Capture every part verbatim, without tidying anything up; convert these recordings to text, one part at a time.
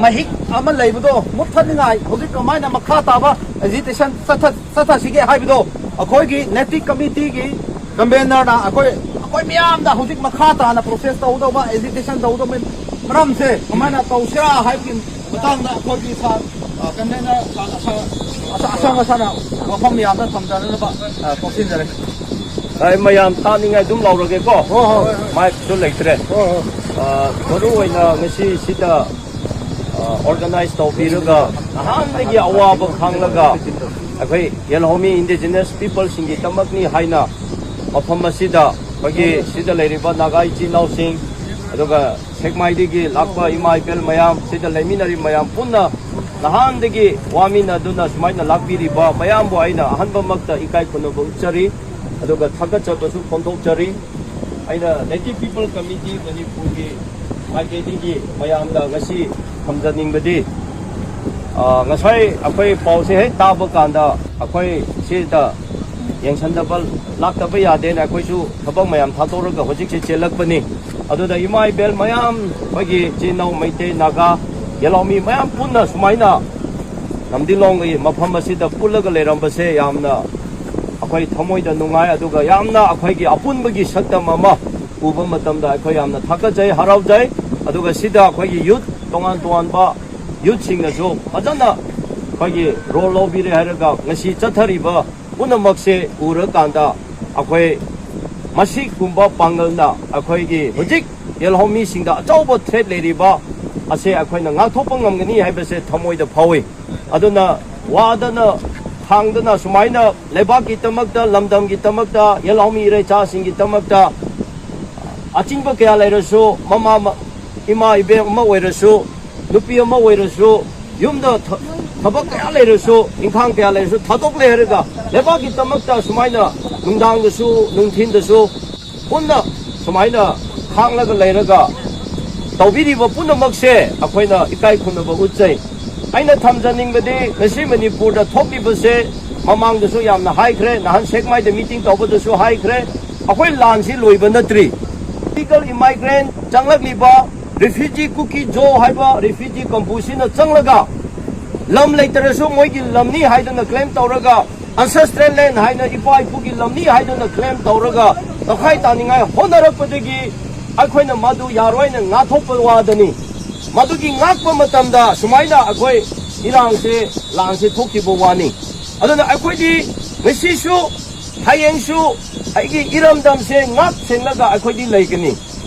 ꯃꯍꯤꯛ ꯑꯃ ꯂꯩꯕꯗꯣ ꯃꯨꯠꯊꯠꯅꯤꯡꯉꯥꯏ ꯍꯧꯖꯤꯛ ꯀꯃꯥꯏꯅ ꯃꯈꯥ ꯇꯥꯕ ꯑꯦꯖꯤꯇꯦꯁꯟ ꯆꯠꯊ- ꯆꯠꯊꯁꯤꯒꯦ ꯍꯥꯏꯕꯗꯣ ꯑꯩꯈꯣꯏꯒꯤ ꯅꯦꯇꯤꯚ ꯀꯃꯤꯇꯤꯒꯤ ꯀꯟꯚꯦꯅꯔꯅ ꯑꯩꯈꯣꯏ ꯑꯩꯈꯣꯏ ꯃꯤꯌꯥꯝꯗ ꯍꯧꯖꯤꯛ ꯃꯈꯥ ꯇꯥꯅ ꯄ꯭ꯔꯣꯁꯦꯁ ꯇꯧꯗꯧꯕ ꯑꯦꯖꯤꯇꯦꯁꯟ ꯇꯧꯗꯧꯕ ꯃꯔꯝꯁꯦ ꯀꯃꯥꯏꯅ ꯇꯧꯁꯤꯔꯥ ꯍꯥꯏꯕꯒꯤ ꯃꯇꯥꯡꯗ ꯑꯩꯈꯣꯏꯒꯤ ꯁꯥꯔ ꯀꯟꯚꯦꯅꯔ ꯁꯥꯔ ꯑꯁꯥꯡ ꯑꯁꯥꯡ ꯑꯁꯥꯡ ꯑꯁꯥꯅ ꯋꯥꯐꯝ ꯃꯌꯥꯝꯗ ꯊꯝꯖꯅꯅꯕ ꯇꯧꯁꯤꯟꯖꯔꯦ꯫ ꯑꯩ ꯃꯌꯥꯝ ꯇꯥꯅꯤꯡꯉꯥꯏ ꯑꯗꯨꯝ ꯂꯥꯎꯔꯒꯦꯀꯣ꯫ ꯍꯣꯏ, ꯍꯣꯏ꯫ ꯃꯥꯏꯛꯁꯨ ꯂꯩꯇ꯭ꯔꯦ꯫ ꯍꯣꯏ, ꯍꯣꯏ꯫ ꯑ, ꯃꯔꯨ ꯑꯣꯏꯅ ꯉꯁꯤ ꯁꯤꯗ, ꯑ, ꯑꯣꯔꯒꯅꯥꯏꯖ ꯇꯧꯕꯤꯔꯒ ꯅꯍꯥꯟꯗꯒꯤ ꯑꯋꯥꯕ ꯈꯥꯡꯂꯒ ꯑꯩꯈꯣꯏ ꯌꯦꯜꯍꯧꯃꯤ ꯏꯟꯗꯤꯖꯤꯅꯁ ꯄꯤꯄꯜꯁꯤꯡꯒꯤꯗꯃꯛꯅꯤ ꯍꯥꯏꯅ ꯃꯐꯝ ꯑꯁꯤꯗ ꯑꯩꯈꯣꯏꯒꯤ ꯁꯤꯗ ꯂꯩꯔꯤꯕ ꯅꯥꯒꯥ ꯏꯆꯤꯟ ꯏꯅꯥꯎꯁꯤꯡ, ꯑꯗꯨꯒ ꯁꯦꯛꯃꯥꯏꯗꯒꯤ ꯂꯥꯛꯄ ꯏꯃꯥ ꯏꯕꯦꯜ ꯃꯌꯥꯝ, ꯁꯤꯗ ꯂꯩꯃꯤꯟꯅꯔꯤꯕ ꯃꯌꯥꯝ ꯄꯨꯟꯅ ꯅꯍꯥꯟꯗꯒꯤ ꯋꯥꯃꯤꯟꯅꯗꯨꯅ ꯁꯨꯃꯥꯏꯅ ꯂꯥꯛꯄꯤꯔꯤꯕ ꯃꯌꯥꯝꯕꯨ ꯑꯩꯅ ꯑꯍꯥꯟꯕꯃꯛꯇ ꯏꯀꯥꯏ ꯈꯨꯝꯅꯕ ꯎꯠꯆꯔꯤ, ꯑꯗꯨꯒ ꯊꯥꯒꯠꯆꯕꯁꯨ ꯐꯣꯡꯗꯣꯛꯆꯔꯤ꯫ ꯑꯩꯅ ꯅꯦꯇꯤꯚ ꯄꯤꯄꯜ ꯀꯃꯤꯇꯤ ꯃꯅꯤꯄꯨꯔꯒꯤ ꯃꯥꯏꯀꯩꯗꯒꯤ ꯃꯌꯥꯝꯗ ꯉꯁꯤ ꯊꯝꯖꯅꯤꯡꯕꯗꯤ, ꯑ, ꯉꯁꯥꯏ ꯑꯩꯈꯣꯏ ꯄꯥꯎꯁꯦ ꯍꯦꯛ ꯇꯥꯕ ꯀꯥꯟꯗ ꯑꯩꯈꯣꯏ ꯁꯤꯗ ꯌꯦꯡꯁꯟꯗꯕ ꯂꯥꯛꯇꯕ ꯌꯥꯗꯦꯅ ꯑꯩꯈꯣꯏꯁꯨ ꯊꯕꯛ ꯃꯌꯥꯝ ꯊꯥꯗꯣꯛꯔꯒ ꯍꯧꯖꯤꯛꯁꯦ ꯆꯦꯜꯂꯛꯄꯅꯤ꯫ ꯑꯗꯨꯗ ꯏꯃꯥ ꯏꯕꯦꯜ ꯃꯌꯥꯝ, ꯑꯩꯈꯣꯏꯒꯤ ꯏꯆꯤꯟ ꯏꯅꯥꯎ ꯃꯩꯇꯩ, ꯅꯥꯒꯥ, ꯌꯦꯂꯥꯎꯃꯤ ꯃꯌꯥꯝ ꯄꯨꯟꯅ ꯁꯨꯃꯥꯏꯅ ꯅꯝꯗꯤꯂꯣꯡꯒꯤ ꯃꯐꯝ ꯑꯁꯤꯗ ꯄꯨꯜꯂꯒ ꯂꯩꯔꯝꯕꯁꯦ ꯌꯥꯝꯅ ꯑꯩꯈꯣꯏ ꯊꯃꯣꯏꯗ ꯅꯨꯡꯉꯥꯏ, ꯑꯗꯨꯒ ꯌꯥꯝꯅ ꯑꯩꯈꯣꯏꯒꯤ ꯑꯄꯨꯟꯕꯒꯤ ꯁꯛꯇꯝ ꯑꯃ ꯎꯕ ꯃꯇꯝꯗ ꯑꯩꯈꯣꯏ ꯌꯥꯝꯅ ꯊꯥꯒꯠꯆꯩ, ꯍꯔꯥꯎꯖꯩ꯫ ꯑꯗꯨꯒ ꯁꯤꯗ ꯑꯩꯈꯣꯏꯒꯤ ꯌꯨꯠ ꯇꯣꯉꯥꯟ ꯇꯣꯉꯥꯟꯕ ꯌꯨꯠꯁꯤꯡꯅꯁꯨ ꯐꯖꯅ ꯑꯩꯈꯣꯏꯒꯤ ꯔꯣꯜ ꯂꯧꯕꯤꯔꯦ ꯍꯥꯏꯔꯒ ꯉꯁꯤ ꯆꯠꯊꯔꯤꯕ ꯄꯨꯝꯅꯃꯛꯁꯦ ꯎꯔꯀꯥꯟꯗ ꯑꯩꯈꯣꯏ ꯃꯁꯤꯒꯨꯝꯕ ꯄꯥꯡꯒꯜꯅ ꯑꯩꯈꯣꯏꯒꯤ ꯍꯧꯖꯤꯛ ꯌꯦꯜꯍꯧꯃꯤꯁꯤꯡꯗ ꯑꯆꯧꯕ ꯊ꯭ꯔꯦꯠ ꯂꯩꯔꯤꯕ ꯑꯁꯦ ꯑꯩꯈꯣꯏꯅ ꯉꯥꯛꯊꯣꯛꯄ ꯉꯝꯒꯅꯤ ꯍꯥꯏꯕꯁꯦ ꯊꯃꯣꯏꯗ ꯐꯥꯎꯏ꯫ ꯑꯗꯨꯅ ꯋꯥꯗꯅ ꯈꯥꯡꯗꯅ ꯁꯨꯃꯥꯏꯅ ꯂꯩꯕꯥꯛꯀꯤꯗꯃꯛꯇ, ꯂꯝꯗꯝꯒꯤꯗꯃꯛꯇ, ꯌꯦꯜꯍꯧꯃꯤ ꯏꯔꯩꯆꯥꯁꯤꯡꯒꯤꯗꯃꯛꯇ ꯑꯆꯤꯡꯕ ꯀꯌꯥ ꯂꯩꯔꯁꯨ, ꯃꯃꯥ ꯃ-, ꯏꯃꯥ ꯏꯕꯦꯟ ꯑꯃ ꯑꯣꯏꯔꯁꯨ, ꯅꯨꯄꯤ ꯑꯃ ꯑꯣꯏꯔꯁꯨ, ꯌꯨꯝꯗ ꯊ-, ꯊꯕꯛ ꯀꯌꯥ ꯂꯩꯔꯁꯨ, ꯏꯪꯈꯥꯡ ꯀꯌꯥ ꯂꯩꯔꯁꯨ ꯊꯥꯗꯣꯛꯂꯦ ꯍꯥꯏꯔꯒ ꯂꯩꯕꯥꯛꯀꯤꯗꯃꯛꯇ ꯁꯨꯃꯥꯏꯅ ꯅꯨꯡꯗꯥꯡꯗꯁꯨ ꯅꯨꯡꯊꯤꯟꯗꯁꯨ ꯄꯨꯟꯅ ꯁꯨꯃꯥꯏꯅ ꯈꯥꯡꯂꯒ ꯂꯩꯔꯒ ꯇꯧꯕꯤꯔꯤꯕ ꯄꯨꯝꯅꯃꯛꯁꯦ ꯑꯩꯈꯣꯏꯅ ꯏꯀꯥꯏ ꯈꯨꯝꯅꯕ ꯎꯠꯆꯩ꯫ ꯑꯩꯅ ꯊꯝꯖꯅꯤꯡꯕꯗꯤ ꯉꯁꯤ ꯃꯅꯤꯄꯨꯔꯗ ꯊꯣꯛꯂꯤꯕꯁꯦ ꯃꯃꯥꯡꯗꯁꯨ ꯌꯥꯝꯅ ꯍꯥꯏꯈ꯭ꯔꯦ, ꯅꯍꯥꯟ ꯁꯦꯛꯃꯥꯏꯗ ꯃꯤꯇꯤꯡ ꯇꯧꯕꯗꯁꯨ ꯍꯥꯏꯈ꯭ꯔꯦ, ꯑꯩꯈꯣꯏ ꯂꯥꯟꯁꯤ ꯂꯣꯏꯕ ꯅꯠꯇ꯭ꯔꯤ꯫ ꯏꯂꯤꯒꯜ ꯏꯃꯥꯏꯒ꯭ꯔꯦꯟ ꯆꯪꯂꯛꯂꯤꯕ ꯔꯤꯐ꯭ꯌꯨꯖꯤ ꯀꯨꯀꯤ ꯖꯣ ꯍꯥꯏꯕ ꯔꯤꯐ꯭ꯌꯨꯖꯤ ꯀꯥꯡꯕꯨꯁꯤꯅ ꯆꯪꯂꯒ ꯂꯝ ꯂꯩꯇ꯭ꯔꯁꯨ ꯃꯣꯏꯒꯤ ꯂꯝꯅꯤ ꯍꯥꯏꯗꯨꯅ ꯀ꯭ꯂꯦꯝ ꯇꯧꯔꯒ, ꯑꯟꯁꯦꯁꯇ꯭ꯔꯦꯜ ꯂꯦꯟ ꯍꯥꯏꯅ ꯏꯄꯥ ꯏꯄꯨꯒꯤ ꯂꯝꯅꯤ ꯍꯥꯏꯗꯨꯅ ꯀ꯭ꯂꯦꯝ ꯇꯧꯔꯒ ꯇꯧꯈꯥꯏ ꯇꯥꯅꯤꯡꯉꯥꯏ ꯍꯣꯠꯅꯔꯛꯄꯗꯒꯤ ꯑꯩꯈꯣꯏꯅ ꯃꯗꯨ ꯌꯥꯔꯣꯏꯅ ꯉꯥꯛꯊꯣꯛꯄ ꯋꯥꯗꯅꯤ꯫ ꯃꯗꯨꯒꯤ ꯉꯥꯛꯄ ꯃꯇꯝꯗ ꯁꯨꯃꯥꯏꯅ ꯑꯩꯈꯣꯏ ꯏꯔꯥꯡꯁꯦ, ꯂꯥꯟꯁꯦ ꯊꯣꯛꯈꯤꯕ ꯋꯥꯅꯤ꯫ ꯑꯗꯨꯅ ꯑꯩꯈꯣꯏꯗꯤ ꯉꯁꯤꯁꯨ, ꯍꯌꯦꯡꯁꯨ ꯑꯩꯒꯤ ꯏꯔꯝꯗꯝꯁꯦ ꯉꯥꯛ ꯁꯦꯜꯂꯒ ꯑꯩꯈꯣꯏꯗꯤ ꯂꯩꯒꯅꯤ꯫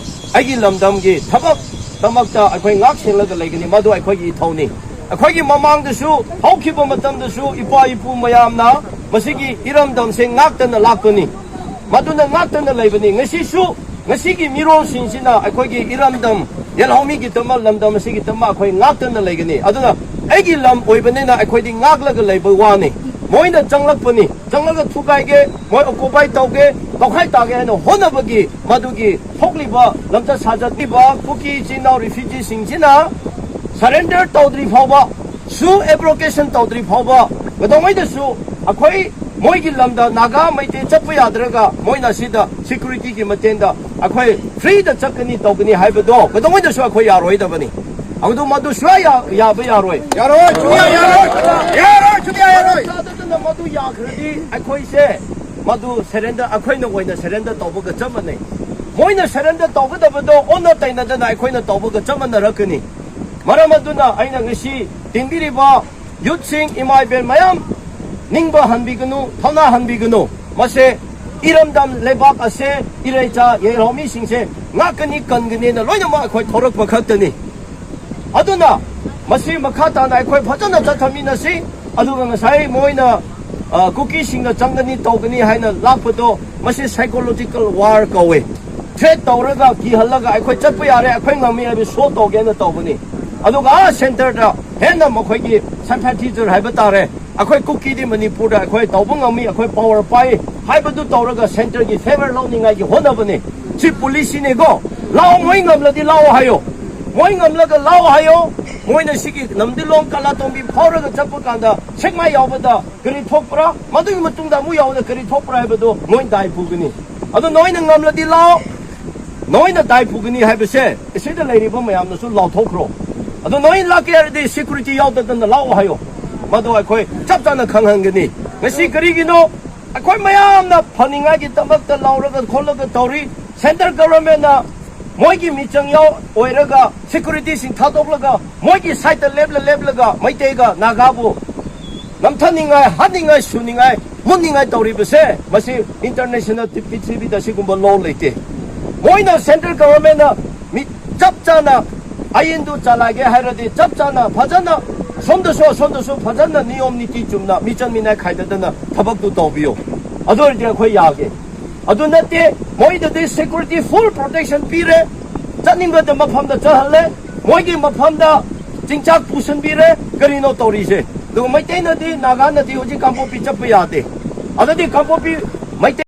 ꯑꯩꯒꯤ ꯂꯝꯗꯝꯒꯤ ꯊꯕꯛ ꯗꯃꯛꯇ ꯑꯩꯈꯣꯏ ꯉꯥꯛ ꯁꯦꯜꯂꯒ ꯂꯩꯒꯅꯤ꯫ ꯃꯗꯨ ꯑꯩꯈꯣꯏꯒꯤ ꯏꯊꯧꯅꯤ꯫ ꯑꯩꯈꯣꯏꯒꯤ ꯃꯃꯥꯡꯗꯁꯨ, ꯍꯧꯈꯤꯕ ꯃꯇꯝꯗꯁꯨ ꯏꯄꯥ ꯏꯄꯨ ꯃꯌꯥꯝꯅ ꯃꯁꯤꯒꯤ ꯏꯔꯝꯗꯝꯁꯦ ꯉꯥꯛꯇꯅ ꯂꯥꯛꯄꯅꯤ꯫ ꯃꯗꯨꯅ ꯉꯥꯛꯇꯅ ꯂꯩꯕꯅꯤ꯫ ꯉꯁꯤꯁꯨ, ꯉꯁꯤꯒꯤ ꯃꯤꯔꯣꯜꯁꯤꯡꯁꯤꯅ ꯑꯩꯈꯣꯏꯒꯤ ꯏꯔꯝꯗꯝ, ꯌꯦꯜꯍꯧꯃꯤꯒꯤꯗꯃꯛ, ꯂꯝꯗꯝ ꯑꯁꯤꯒꯤꯗꯃꯛ ꯑꯩꯈꯣꯏ ꯉꯥꯛꯇꯅ ꯂꯩꯒꯅꯤ꯫ ꯑꯗꯨꯅ ꯑꯩꯒꯤ ꯂꯝ ꯑꯣꯏꯕꯅꯤꯅ ꯑꯩꯈꯣꯏꯗꯤ ꯉꯥꯛꯂꯒ ꯂꯩꯕ ꯋꯥꯅꯤ꯫ ꯃꯣꯏꯅ ꯆꯪꯂꯛꯄꯅꯤ, ꯆꯪꯂꯒ ꯊꯨꯒꯥꯏꯒꯦ, ꯃꯣꯏ ꯑꯣꯀꯨꯄꯥꯏ ꯇꯧꯒꯦ, ꯇꯧꯈꯥꯏ ꯇꯥꯒꯦ ꯍꯥꯏꯅ ꯍꯣꯠꯅꯕꯒꯤ ꯃꯗꯨꯒꯤ ꯊꯣꯛꯂꯤꯕ ꯂꯝꯆꯠ ꯁꯥꯖꯠ ꯄꯤꯕ ꯀꯨꯀꯤ ꯏꯆꯤꯟ ꯏꯅꯥꯎ ꯔꯤꯐ꯭ꯌꯨꯖꯤꯁꯤꯡꯁꯤꯅ ꯁꯔꯦꯟꯗꯔ ꯇꯧꯗ꯭ꯔꯤ ꯐꯥꯎꯕ, ꯁꯨ ꯑꯦꯕ꯭ꯔꯣꯀꯦꯁꯟ ꯇꯧꯗ꯭ꯔꯤ ꯐꯥꯎꯕ ꯀꯩꯗꯧꯉꯩꯗꯁꯨ ꯑꯩꯈꯣꯏ ꯃꯣꯏꯒꯤ ꯂꯝꯗ ꯅꯥꯒꯥ ꯃꯩꯇꯩ ꯆꯠꯄ ꯌꯥꯗ꯭ꯔꯒ ꯃꯣꯏꯅ ꯁꯤꯗ ꯁꯦꯀ꯭ꯌꯨꯔꯤꯇꯤꯒꯤ ꯃꯇꯦꯡꯗ ꯑꯩꯈꯣꯏ ꯐ꯭ꯔꯤꯗ ꯆꯠꯀꯅꯤ ꯇꯧꯒꯅꯤ ꯍꯥꯏꯕꯗꯣ ꯀꯩꯗꯧꯉꯩꯗꯁꯨ ꯑꯩꯈꯣꯏ ꯌꯥꯔꯣꯏꯗꯕꯅꯤ꯫ ꯑꯗꯨ ꯃꯗꯨ ꯁꯨꯡꯌꯥ ꯌꯥ-, ꯌꯥꯕ ꯌꯥꯔꯣꯏ꯫ ꯌꯥꯔꯣꯏ, ꯁꯨꯡꯌꯥ ꯌꯥꯔꯣꯏ, ꯌꯥꯔꯣꯏ, ꯁꯨꯡꯌꯥ ꯌꯥꯔꯣꯏ꯫ ꯆꯥꯗꯗꯅ ꯃꯗꯨ ꯌꯥꯈ꯭ꯔꯗꯤ ꯑꯩꯈꯣꯏꯁꯦ ꯃꯗꯨ ꯁꯔꯦꯟꯗꯔ, ꯑꯩꯈꯣꯏꯅ ꯑꯣꯏꯅ ꯁꯔꯦꯟꯗꯔ ꯇꯧꯕꯒ ꯆꯞ ꯃꯥꯟꯅꯩ꯫ ꯃꯣꯏꯅ ꯁꯔꯦꯟꯗꯔ ꯇꯧꯒꯗꯕꯗꯣ ꯑꯣꯟꯅ ꯇꯩꯅꯗꯅ ꯑꯩꯈꯣꯏꯅ ꯇꯧꯕꯒ ꯆꯞ ꯃꯥꯟꯅꯔꯛꯀꯅꯤ꯫ ꯃꯔꯝ ꯑꯗꯨꯅ ꯑꯩꯅ ꯉꯁꯤ ꯇꯤꯟꯕꯤꯔꯤꯕ ꯌꯨꯠꯁꯤꯡ, ꯏꯃꯥ ꯏꯕꯦꯟ ꯃꯌꯥꯝ, ꯅꯤꯡꯕ ꯍꯟꯕꯤꯒꯅꯨ, ꯊꯧꯅꯥ ꯍꯟꯕꯤꯒꯅꯨ꯫ ꯃꯁꯦ ꯏꯔꯝꯗꯝ ꯂꯩꯕꯥꯛ ꯑꯁꯦ, ꯏꯔꯩꯆꯥ ꯌꯦꯜꯍꯧꯃꯤꯁꯤꯡꯁꯦ ꯉꯥꯛꯀꯅꯤ, ꯀꯟꯒꯅꯤꯅ ꯂꯣꯏꯅꯃꯛ ꯑꯩꯈꯣꯏ ꯊꯧꯔꯛꯄ ꯈꯛꯇꯅꯤ꯫ ꯑꯗꯨꯅ ꯃꯁꯤ ꯃꯈꯥ ꯇꯥꯅ ꯑꯩꯈꯣꯏ ꯐꯖꯅ ꯆꯠꯊꯃꯤꯟꯅꯁꯤ꯫ ꯑꯗꯨꯒ ꯉꯁꯥꯏ ꯃꯣꯏꯅ, ꯑ, ꯀꯨꯀꯤꯁꯤꯡꯅ ꯆꯪꯒꯅꯤ, ꯇꯧꯒꯅꯤ ꯍꯥꯏꯅ ꯂꯥꯛꯄꯗꯣ, ꯃꯁꯤ psychological war ꯀꯧꯋꯦ꯫ ꯊ꯭ꯔꯦꯠ ꯇꯧꯔꯒ, ꯀꯤꯍꯜꯂꯒ, "ꯑꯩꯈꯣꯏ ꯆꯠꯄ ꯌꯥꯔꯦ, ꯑꯩꯈꯣꯏ ꯉꯝꯃꯤ" ꯍꯥꯏꯕ ꯁꯣ ꯇꯧꯒꯦꯅ ꯇꯧꯕꯅꯤ꯫ ꯑꯗꯨꯒ ꯑꯥ ꯁꯦꯟꯇꯔꯗ ꯍꯦꯟꯅ ꯃꯈꯣꯏꯒꯤ ꯁꯝꯄꯦꯊꯤꯖꯔ ꯍꯥꯏꯕ ꯇꯥꯔꯦ, "ꯑꯩꯈꯣꯏ ꯀꯨꯀꯤꯗꯤ ꯃꯅꯤꯄꯨꯔꯗ ꯑꯩꯈꯣꯏ ꯇꯧꯕ ꯉꯝꯃꯤ, ꯑꯩꯈꯣꯏ ꯄꯋꯥꯔ ꯄꯥꯏ" ꯍꯥꯏꯕꯗꯨ ꯇꯧꯔꯒ ꯁꯦꯟꯇꯔꯒꯤ ꯐꯦꯚꯔ ꯂꯧꯅꯤꯡꯉꯥꯏꯒꯤ ꯍꯣꯠꯅꯕꯅꯤ꯫ ꯁꯤ ꯄꯣꯂꯤꯁꯤꯅꯤꯀꯣ꯫ ꯂꯥꯛꯑꯣ, ꯃꯣꯏ ꯉꯝꯂꯗꯤ ꯂꯥꯛꯑꯣ ꯍꯥꯏꯌꯣ꯫ ꯃꯣꯏ ꯉꯝꯂꯒ ꯂꯥꯛꯑꯣ ꯍꯥꯏꯌꯣ꯫ ꯃꯣꯏꯅ ꯁꯤꯒꯤ ꯂꯝꯗꯤꯂꯣꯡ ꯀꯥꯂꯥꯇꯣꯝꯕꯤ ꯐꯥꯎꯔꯒ ꯆꯠꯄ ꯀꯥꯟꯗ ꯁꯦꯛꯃꯥꯏ ꯌꯥꯎꯕꯗ ꯀꯔꯤ ꯊꯣꯛꯄ꯭ꯔꯥ, ꯃꯗꯨꯒꯤ ꯃꯇꯨꯡꯗ ꯑꯃꯨꯛ ꯌꯥꯎꯕꯗ ꯀꯔꯤ ꯊꯣꯛꯄ꯭ꯔꯥ ꯍꯥꯏꯕꯗꯨ ꯃꯣꯏ ꯗꯥꯏ ꯄꯨꯒꯅꯤ꯫ ꯑꯗꯨ ꯅꯣꯏꯅ ꯉꯝꯂꯗꯤ ꯂꯥꯛꯑꯣ, ꯅꯣꯏꯅ ꯗꯥꯏ ꯄꯨꯒꯅꯤ ꯍꯥꯏꯕꯁꯦ ꯑꯁꯤꯗ ꯂꯩꯔꯤꯕ ꯃꯌꯥꯝꯅꯁꯨ ꯂꯥꯎꯊꯣꯛꯈ꯭ꯔꯣ꯫ ꯑꯗꯣ ꯅꯣꯏ ꯂꯥꯛꯀꯦ ꯍꯥꯏꯔꯗꯤ ꯁꯦꯀ꯭ꯌꯨꯔꯤꯇꯤ ꯌꯥꯎꯗꯗꯅ ꯂꯥꯛꯑꯣ ꯍꯥꯏꯌꯣ꯫ ꯃꯗꯣ ꯑꯩꯈꯣꯏ ꯆꯞ ꯆꯥꯅ ꯈꯪꯍꯟꯒꯅꯤ꯫ ꯉꯁꯤ ꯀꯔꯤꯒꯤꯅꯣ? ꯑꯩꯈꯣꯏ ꯃꯌꯥꯝꯅ ꯐꯅꯤꯡꯉꯥꯏꯒꯤꯗꯃꯛꯇ ꯂꯥꯎꯔꯒ ꯈꯣꯠꯂꯒ ꯇꯧꯔꯤ꯫ ꯁꯦꯟꯇ꯭ꯔꯦꯜ ꯒꯚꯔꯟꯃꯦꯟꯠꯅ ꯃꯣꯏꯒꯤ ꯃꯤꯆꯪ ꯌꯥꯎ ꯑꯣꯏꯔꯒ ꯁꯦꯀ꯭ꯌꯨꯔꯤꯇꯤꯁꯤꯡ ꯊꯥꯗꯣꯛꯂꯒ ꯃꯣꯏꯒꯤ ꯁꯥꯏꯠꯇ ꯂꯦꯞꯂ ꯂꯦꯞꯂꯒ ꯃꯩꯇꯩꯒ ꯅꯥꯒꯥꯕꯨ ꯅꯝꯊꯅꯤꯡꯉꯥꯏ, ꯍꯥꯠꯅꯤꯡꯉꯥꯏ, ꯁꯨꯅꯤꯡꯉꯥꯏ, ꯃꯨꯠꯅꯤꯡꯉꯥꯏ ꯇꯧꯔꯤꯕꯁꯦ, ꯃꯁꯤ ꯏꯟꯇꯔꯅꯦꯁꯅꯦꯜ ꯄ꯭ꯔꯤꯊꯤꯕꯤꯗ ꯁꯤꯒꯨꯝꯕ ꯂꯣ ꯂꯩꯇꯦ꯫ ꯃꯣꯏꯅ, ꯁꯦꯟꯇ꯭ꯔꯦꯜ ꯒꯚꯔꯟꯃꯦꯟꯠꯅ ꯃꯤ ꯆꯞ ꯆꯥꯅ ꯑꯥꯏꯟꯗꯨ ꯆꯂꯥꯏꯒꯦ ꯍꯥꯏꯔꯗꯤ ꯆꯞ ꯆꯥꯅ ꯐꯖꯅ ꯁꯣꯝꯗꯁꯨ ꯑꯁꯣꯝꯗꯁꯨ ꯐꯖꯅ ꯅꯤꯌꯣꯝ ꯅꯤꯇꯤ ꯆꯨꯝꯅ ꯃꯤꯆꯪ ꯃꯤꯅꯥꯏ ꯈꯥꯏꯗꯗꯅ ꯊꯕꯛꯇꯨ ꯇꯧꯕꯤꯌꯨ꯫ ꯑꯗꯨ ꯑꯣꯏꯔꯗꯤ ꯑꯩꯈꯣꯏ ꯌꯥꯒꯦ꯫ ꯑꯗꯨ ꯅꯠꯇꯦ, ꯃꯣꯏꯗꯗꯤ ꯁꯦꯀ꯭ꯌꯨꯔꯤꯇꯤ ꯐꯨꯜ ꯄ꯭ꯔꯣꯇꯦꯛꯁꯟ ꯄꯤꯔꯦ, ꯆꯠꯅꯤꯡꯕꯗ ꯃꯐꯝꯗ ꯆꯠꯍꯜꯂꯦ, ꯃꯣꯏꯒꯤ ꯃꯐꯝꯗ ꯆꯤꯡꯆꯥꯛ ꯄꯨꯁꯤꯟꯕꯤꯔꯦ꯫ ꯀꯔꯤꯅꯣ ꯇꯧꯔꯤꯁꯦ? ꯑꯗꯨꯒ ꯃꯩꯇꯩꯅꯗꯤ, ꯅꯥꯒꯥꯅꯗꯤ ꯍꯧꯖꯤꯛ ꯀꯥꯡꯄꯣꯛꯄꯤ ꯆꯠꯄ ꯌꯥꯗꯦ꯫ ꯑꯗꯨꯗꯤ ꯀꯥꯡꯄꯣꯛꯄꯤ ꯃꯩꯇꯩ